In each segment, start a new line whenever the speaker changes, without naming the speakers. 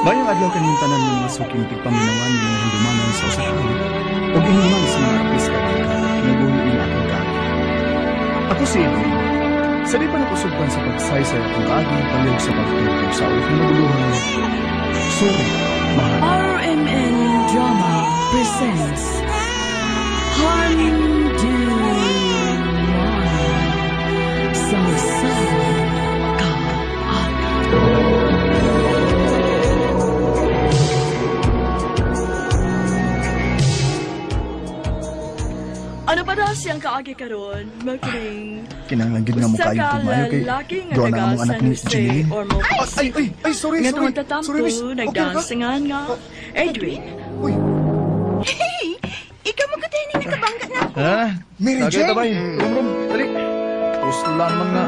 Mayong adlaw kaninyong tanan ng mga suking tigpaminawan ng mga handumanan sa usa ka awit ug inuman sa mga artista kinabuhi ning akong kaagi. Ako si Edwin. Sa di pa nakusugban sa pagsaysay akong kaagi palihog sa pagtugtog sa awit ng naguluhan. Sorry, mahal.
RMN Drama presents Handumanan sa Kaagi. Ano ba daw siyang kaagi karon? Magring
Kinahanglan gid nga mo
usa
kayo
ka
kumayo kay
lalaki nga
doon
taga
ang among anak
San
ni
Jose
Jeneline.
or Mo.
Ay, ay, ay, ay, sorry,
Nga
sorry.
tuwang tatampo,
Sorry, miss. Okay ra ka?
nagdansingan nga. Edwin,
Uy,
Hey! Ikaw mo katayin na nakabangga na ako.
Ha?
Mary
Tagay,
Jane!
tabay. Rum, rum. Dali. Uslan man nga.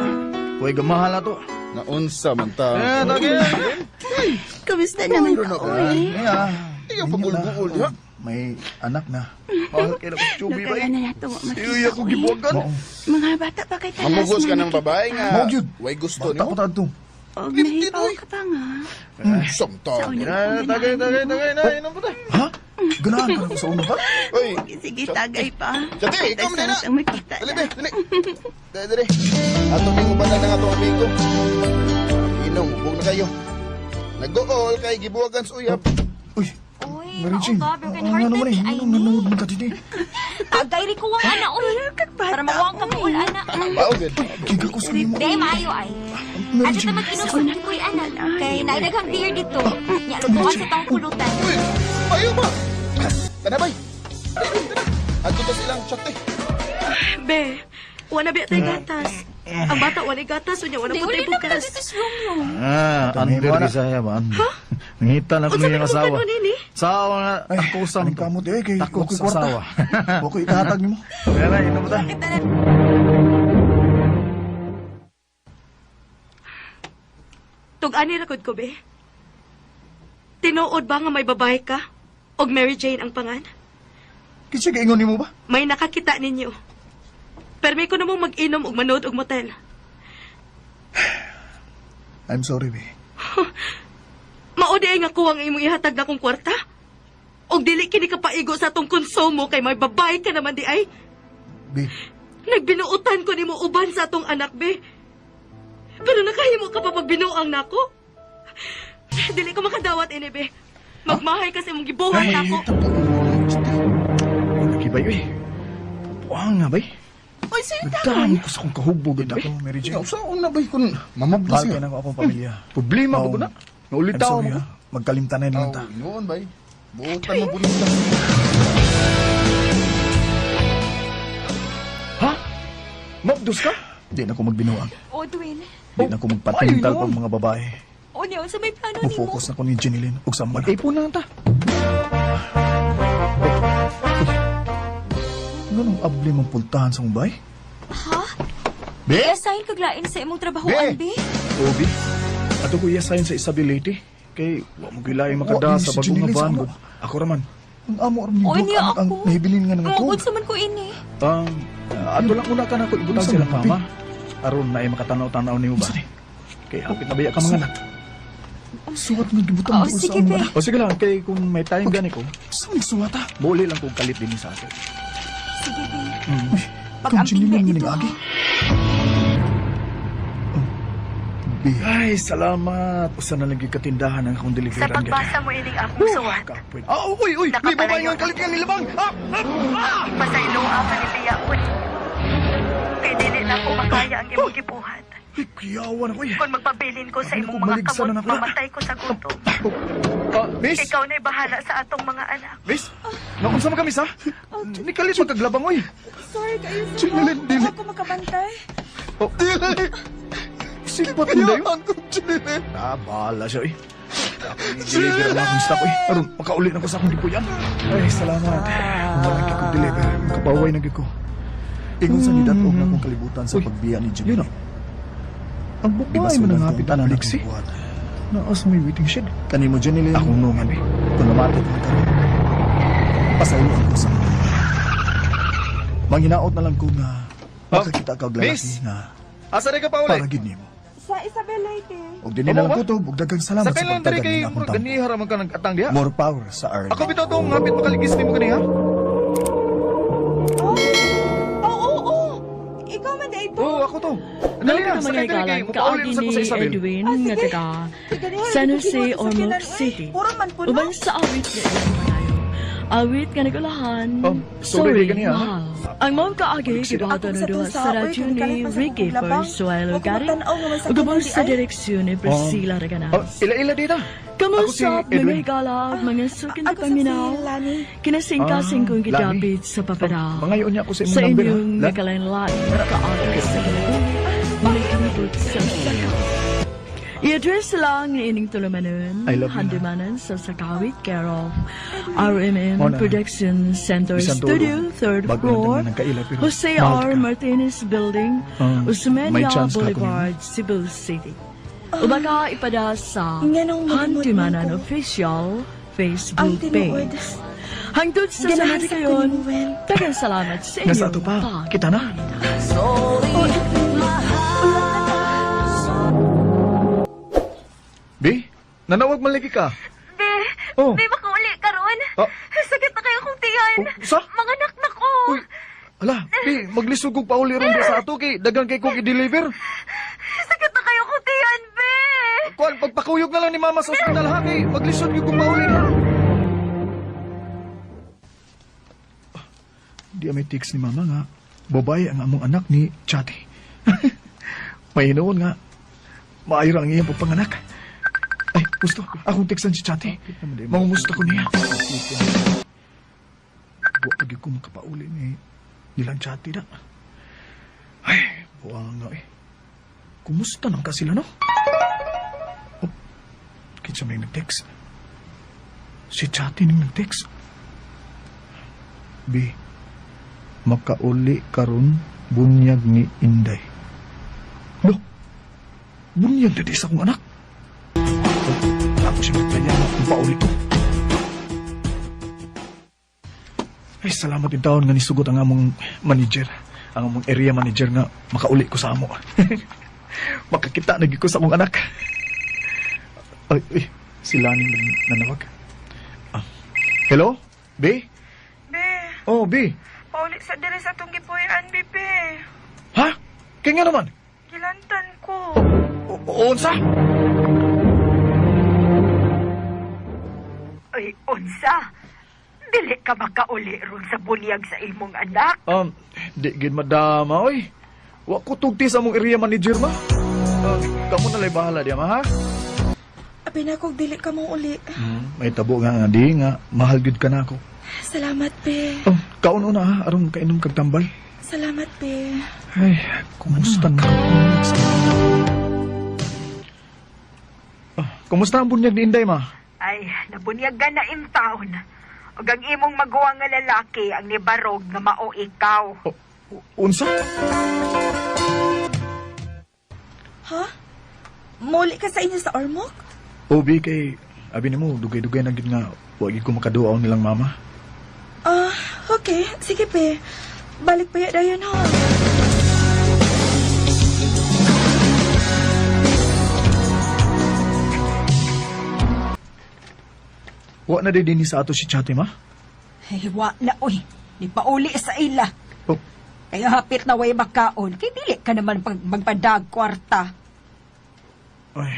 Huwag gamahal na to.
Naunsa man ta.
Eh, tagay.
Kamusta naman ka, oy?
Yeah.
Ikaw pagulguol diha.
May anak na.
Mahal kayo na ko chubi ba?
Nakaya na nato wa makita,
Iya ko
oy.
gibuwagan.
Mao.
Mga bata pa kay talas
Mamugos ka
na
ng babae nga.
Mao gyud.
Way gusto
Bata
nimo.
ko tadto.
Og nahipaw ka pa nga.
Samta.
Sa una
Na,
ko
tagay, tagay, tagay na. Inom pa tayo.
Ha? Ganahan ka na ko sa una ba?
Oy,
Sige, tagay pa.
Chati, ikaw man na.
Ang makita
Dali
na.
be, dali. Dali dali. Ato ning ubanan ng atong amigo. Inom, hubog na kayo. Nag-gool kay gibuwagan sa uyab.
Uy,
Uy,
Mary Jane.
mao ba, broken
Ang ano
hearted
man eh,
ni ay
anong
ni.
nanood man ka dito eh.
Tagay rin ko ang ana, uy.
Kagbata,
Para mawang ka
oy.
buol, ana.
Mao gud.
Giga ko sa imo.
Day, maayo ay.
Mary
Adto ta
Jane.
mag-inom sa tikoy, ana. Kay naadaghang beer dito. Nya, lutuan sa taong pulutan.
Uy, ayo ba? Tana bay. Dali, tana. Adto ta silang chat eh.
be, wala ba tay gatas? Ang bata wala gatas, unya wala
Di,
po
uli
tay
na pa
bukas.
dito sa room room.
Ah,
Tama,
under
wala.
Bisaya ba? Nangita na ko
Unsa
niyang
man imong
asawa.
kanon ini?
Sawa nga,
Ay,
ako sam.
anong kamot eh, kay
Takot
wako'y
sa
kwarta.
asawa.
Wako'y ikahatag nimo.
Kaya na, inom pa tayo.
Tug-ani ra gud ko, be. Tinuod ba nga may babae ka? Og Mary Jane ang pangan?
Kinsa gaingon nimo ba?
May nakakita ninyo. Permi ko na mong mag-inom og manood og motel.
I'm sorry, be.
Mao di ay nga kuwang imong ihatag na kong kwarta? Og dili kini kapaigo sa atong konsumo kay may babae ka naman di ay.
Be,
Nagbinuotan ko nimo uban sa atong anak, be. Pero nakahimo ka pa pagbinuang nako. Dili ko makadawat ini, be. Magmahay kasi imong gibuhat nako.
Lagi ba eh? Buang nga ba eh?
Uy, sa'yo tangan.
Nagdaan ko sa akong kahugbog
Kita
eh.
ko, Mary Jane.
Ikaw sa una bay kun mamabdos
Mahal
nga.
ka na ko akong pamilya.
Problema ba
Mao,
ko na?
I'm
Naulitaw
sorry,
mo ko.
ha. Magkalimtanay na lang ta.
Aw, noon bay. Buotan mo punta.
Ha? Mabdos ka?
Di na ko magbinuang.
Odwin,
Di na ko magpatintal
Ay,
pag mga babae.
o niya, unsa may plano nimo?
Mo-focus na ko ni Jeneline ug sa among anak.
Mag-ipon na lang ta.
Nganong abli mong pultahan sa mong bay?
Ha?
Be?
I-assign kaglain sa imong trabahoan,
Be!
be?
Obi, ato ko i-assign sa Isabelite. Kay, wa mo gilay makada
Wa,
sa
si
bagong
Jeneline
nga
sa
van.
amo.
Ako raman.
Ang amo aron ni
Oy,
Doc
niya
anak ang
ako.
nahibilin nga nga
Mugod sa man ko ini.
Ato lang una ka na ko ibutang
Unsa
sila
man,
kama. Aron na ay makatanaw-tanaw nimo ba? Kay hapit na baya ka mga anak.
Suwat nga gibutang
Oo,
doon sa
sige,
among
be.
anak.
O sige lang, kay kung may time gani ko,
Sa man suwat ha?
muli lang kong kalit din sa akin.
Sige, be.
Kung
Pag-amping
Jeneline
be
man
dito,
ning agi.
ha?
Oh, Be,
Ay, salamat. Usa na lang gyud katindahan ang akong
Sa
deliveran
pagbasa mo ining akong suwat,
Kapoy. Ah, uy, uy, may babae nga kalit nga nilabang. Ah, ah, ah!
pasayloa ka ni Biyaon. Kay dili na ako makaya ang imong gibuhat.
Ay, kuyawan ako eh.
Kung magpabilin ko sa
Ano
imong
kung
mga
maligsan
kamot,
na nako na?
mamatay ko sa gutom.
Ah, miss?
Ikaw na'y bahala sa atong mga anak.
Miss? Naunsa man ka, miss, ha? Ni kalit magkaglabang, oy.
Sorry kayo, sir.
Jeneline, dili.
Ako makabantay.
Oh. Silpat mo dayo.
Ang kong Jeneline.
Ah, bahala siya, eh. Ako i-deliver na akong stock, eh. Aron, makauli na ko sa akong dipuyan. Ay, salamat. Wala gyud kong deliver. Makabaway na gyud ko.
Ingon sa nidat-og na akong kalibutan sa
Uy,
pagbiya ni
Yun
Jeneline.
ah. Ang babae man
Gibasulan
ang
ko ang
hapit
tanan
ang liksi.
akong buhat.
Naas may waiting shed.
Kanimo Jeneline,
Akong nungan, eh.
kung namatay ko karon. Pasaylo ako sa mga. Manghinaot na lang ko nga makakita ka og lalaki
Miss?
nga
Asa rin ka pa uli?
para gid nimo.
Sa Isabel Leyte.
Og dinhi na lang kutob, og daghang salamat
Sa
sa
kailan diri
pagtagan
kay
ning akong
murag
tampo.
ganiha ra man ka nag-atang diha.
More power sa Arlen.
Ako bitaw tong hapit makaligis nimo kaniha.
Oh, oo, oo. Ikaw man di ito.
Oo, ako to. Dali na,
Mga
sakay diri kay
hikalan,
mopauli
kaagi
sa ko
ni
sa Isabel.
Edwin
Ah,
nga
sige.
taga
Sige, ganiha,
San
lagi
Jose
ko sa
Ormoc
sakyanan, uy.
City.
Puro man puno.
Uban sa awit nga ilang panayo. Awit nga nagulahan.
Oh, sorry,
sorry,
di kaniya, ha?
mahal. Ang mong kaagi
Balik sila.
gibuhaton
Ako
na
sa
duha
tusa,
sa
uy,
radyo
kanikalit
ni
man sa
Ricky
akong labang.
Forzuelo
Wa ko
Gari.
matanaw nga may
Ug uban
sakyanan di
sa
ay.
direksyon ni Priscilla
Oh,
Reganas.
ila-ila dita. Ako si
Kamusta mga
Edwin.
higala, mga sukin
Ako sa
paminaw.
si Lani.
Kinasingkasing kong
Ah, Lani.
gidapit sa papara.
Oh, mangayon niya ako sa imong
Sa
number, ha?
inyong
Lan?
nagkalainlain, kaagi sa kinabuhi, mga sa saka. I-address lang ni ining tulumanon,
I love you,
handumanan sa Sakawit, care of RMM
Mao na.
Production Center
Bisan
Studio,
tulo.
third
Bago
floor,
na tanan nagkaila, pero
Jose
mahal
R.
ka.
Martinez Building,
Ah, may
Osmeña
chance ka ako
Boulevard, Cebu City. Ubaga ipada sa
Nganong malimot
Handumanan
man ko.
Official
Ang
Facebook
tinuod.
page. Hangtod sa
Ganahan
sunod
sa ko
kayon,
ni Muel.
daghang salamat sa
Nasa
inyong
ato pa.
pag-
Kita na. Bi, nanawag man lagi ka.
Be,
Oh.
be, makauli karon.
Ah.
Sakit na kayo kong tiyan.
Oh, sa?
Mga anak na ko.
Uy, ala, Bi, maglisod kog pauli ron ba sa ato kay dagan kay kog i-deliver.
Sakit na kayo kong tiyan, be.
Kuan, pagpakuyog na lang ni Mama sa ospital ha, kay maglisod gyud kog pauli na.
Di may text ni Mama nga, babae ang among anak ni Chati. May hinuon nga, maayo ra ang iyang pagpanganak. Ay, gusto, akong textan si Chati. Mangumusta ko niya. Wa pa gyud ko makapauli ni nilang Chati na. Ay, buang nga eh. Kumusta nang ka sila, no? Oh, kinsa may nag-text? Si Chati ning nag-text. B, makauli karon bunyag ni Inday. No, bunyag na di sa akong anak. Ako siya magtanya kung pauli ko. Ay, salamat din taon nga nisugot ang among manager. Ang among area manager nga makauli ko sa amo. Makakita na gyud ko sa akong anak. Ay, ay, sila ni nanawag. Ah. Hello? B?
Be,
Oh, B.
pauli sa diri sa atong gipuy-an, be.
Ha? Kaya nga naman.
Gilantan ko.
O, unsa?
Ay, unsa? Dili ka makauli ron sa bunyag sa imong anak.
Di gid madama, oy. Wa ko tugti sa among area manager ma. Kamo na lay bahala diya ma ha.
Abi na kog dili ka mong uli.
May tabo nga nga di nga mahal gid ka na ako.
Salamat, be.
Oh, kaon una ha, aron kainom kag tambal.
Salamat, be.
Ay, kumusta na? Ah, kumusta ang bunyag ni Inday ma?
Ay, nabunyagan na in town. Ug ang imong maguwang nga lalaki ang nibarog nga mao ikaw.
O, unsa?
Ha? Muli ka sa inyo sa Ormoc?
Obi kay abi nimo dugay-dugay na gid nga wa gid ko makaduaw nilang mama.
Ah, okay. Sige, be. Balik pa dayon ha.
Wa na din sa ato si Chati ma.
Ay, wa na, oy. Nipauli sa ila.
Oh,
Kaya hapit na way makaon. Kay dili ka naman pag magpadag kwarta.
ay.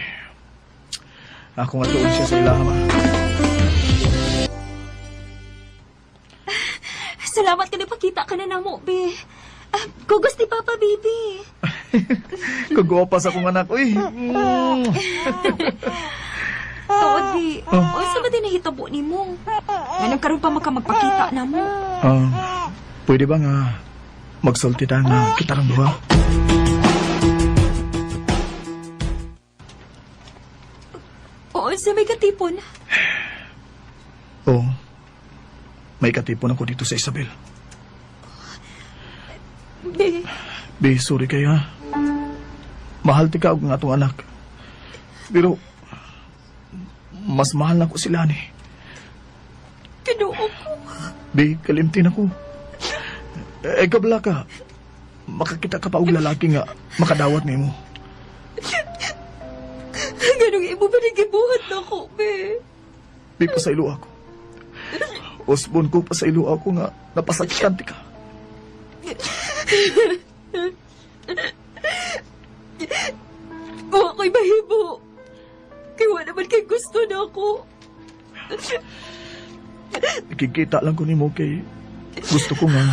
Ako nga tuon siya sa ilaha ma.
Salamat ka nagpakita ka na namo, be. Ah, kugos ni Papa, baby.
Kagwapa sa akong anak, uy.
Tuod, be. Oh. Unsa ba din nahitabo nimo?
Nganong karon pa maka magpakita na mo.
Ah, pwede ba nga magsulti ta nga kita rang duha?
Oo, unsa may katipon?
Oo. May katipon ako dito sa Isabel.
Be,
Be, sorry kayo ha. Mahal ti ka og nga atong anak. Pero, mas mahal na ko sila ni.
Kinuo ko.
Be, kalimtin ako. Eh, kabla ka. Makakita ka pa og lalaki nga makadawat nimo.
Ganong imo ba nagibuhat na ko, be?
Di pa sa ilo ako. Osbon ko pa sa ilo ako nga napasakitan ti ka.
Wa ko'y mahimo. Kay wa naman kay gusto na ako.
Ikikita lang ko nimo kay gusto ko nga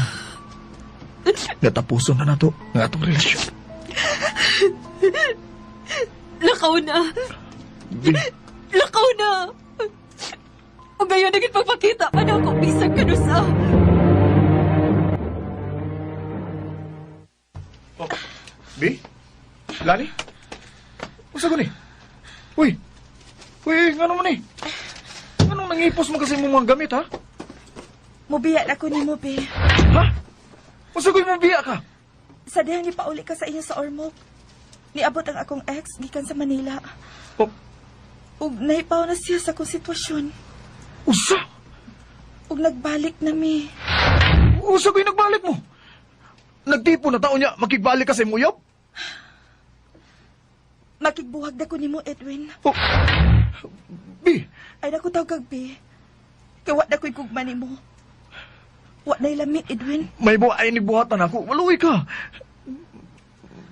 natapuson na nato ang atong relasyon.
Lakaw na.
Bi,
Lakaw na. O gayon naging pagpakita pa na ako bisag kanusa.
Bi? Lani? Usa ko ni? Uy! Uy, ngano man ni? Nganong nangipos mo kasi mong mga gamit, ha?
Mubiya na ko nimo, be.
Ha? Usa ko'y mabiya ka?
Sa dihang ipauli ka sa inyo sa Ormoc. Niabot ang akong ex gikan sa Manila.
Oh,
Ug nahipaw na siya sa akong sitwasyon.
usa!
Ug nagbalik na mi.
Usa ko'y nagbalik mo! Nagtipo na taon niya, makigbalik ka sa imong uyab?
Makigbuhag na ko nimo, Edwin.
Oh, Bi,
Ay naku tawag kag be. Kay wa na ko'y gugma nimo. Wa na'y lami, Edwin.
may buhay ni buhatan ako. Maluwi ka.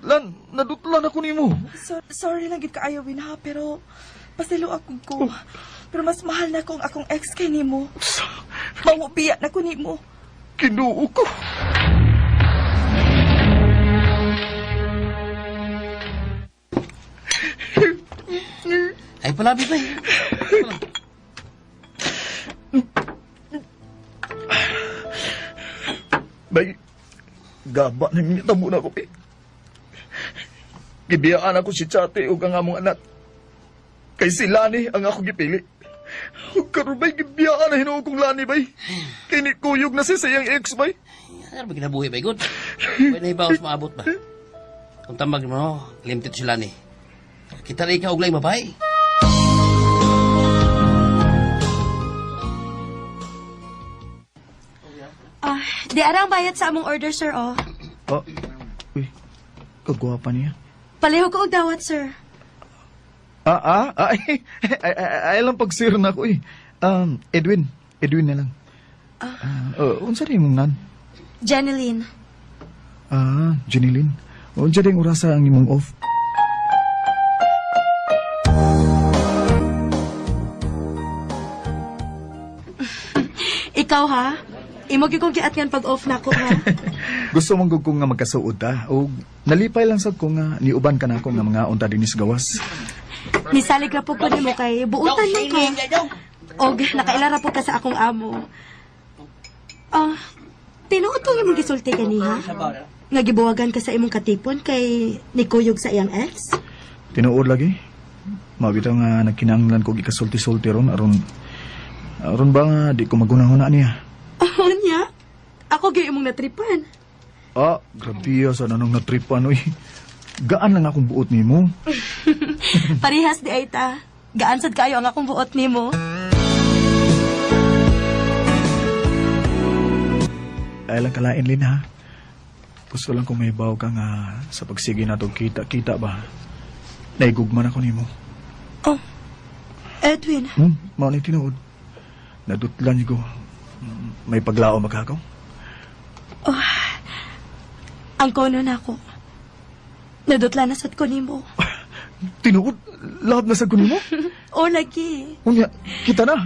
Lan, nadutlan ako nimo.
So, sorry lang gid kaayo Win ha, pero pasilo ako ko. Pero mas mahal na ko ang akong ex kay nimo. Mangubiya na ko nimo.
Kinuo ko.
Ay, palabi ba eh.
Bay, gaba na yung tamo na ko, eh. Gibiyaan ako si Chate ug ang among anak. Kay si Lani ang ako gipili. Ug karon bay gibiyaan na hinuon kong Lani bay. Kay ni kuyog na siya sa iyang ex bay.
Ano ba kinabuhi ba, good? Pwede na ibawas maabot ba? Kung tambag mo, limited sila ni. Kita rin ikaw uglay mabay.
Ah, di arang bayad sa among order, sir, oh.
Oh, uy, kagwapa niya.
Paliho ko og dawat, sir.
Ay, ay, ay, ay lang pagsir na ako eh. Edwin, Edwin na lang. Unsa rin imong nan?
Jeneline.
Ah, Jeneline. Unsa din orasa ang imong off?
Ikaw, ha? Imo gyud kong giatngan pag off nako, ha?
Gusto mong gud ko nga magkasuod ta og nalipay lang sad ko nga niuban ka nako nga mga unta dinhi sa gawas.
Nisalig ra po ko nimo kay buutan man ko. Og nakaila ra po ka sa akong amo. Ah, tinuod tong imong gisulti kaniha? Nga gibuwagan ka sa imong katipon kay nikuyog sa iyang ex?
Tinuod lagi. Mao bitaw nga nagkinahanglan ko gikasulti-sulti ron aron aron ba nga di ko magunahuna niya.
Oh, niya. Ako gyud imong natripan.
Ah, grabe sa nanong natripan oy. Gaan lang akong buot nimo.
Parehas di ay ta. Gaan sad kayo ang akong buot nimo.
Ay lang kalain Lin ha. Gusto lang kong mahibaw ka nga sa pagsige nato kita-kita ba. Naigugman ako nimo.
Oh, Edwin.
Mao ni tinuod. Nadutlan ko. May paglao maghakaw.
Ang kono na ako. Nadutla na sad ko nimo.
Tinuod, love na sad ko nimo.
Oh, lagi.
Unya, kita na.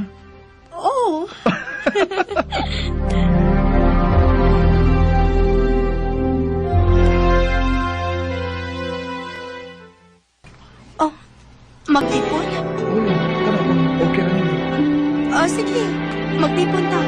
Oh. Oh, magtipon?
Uy, kana kung okay ra nimo.
Oh, sige. Magtipon ta.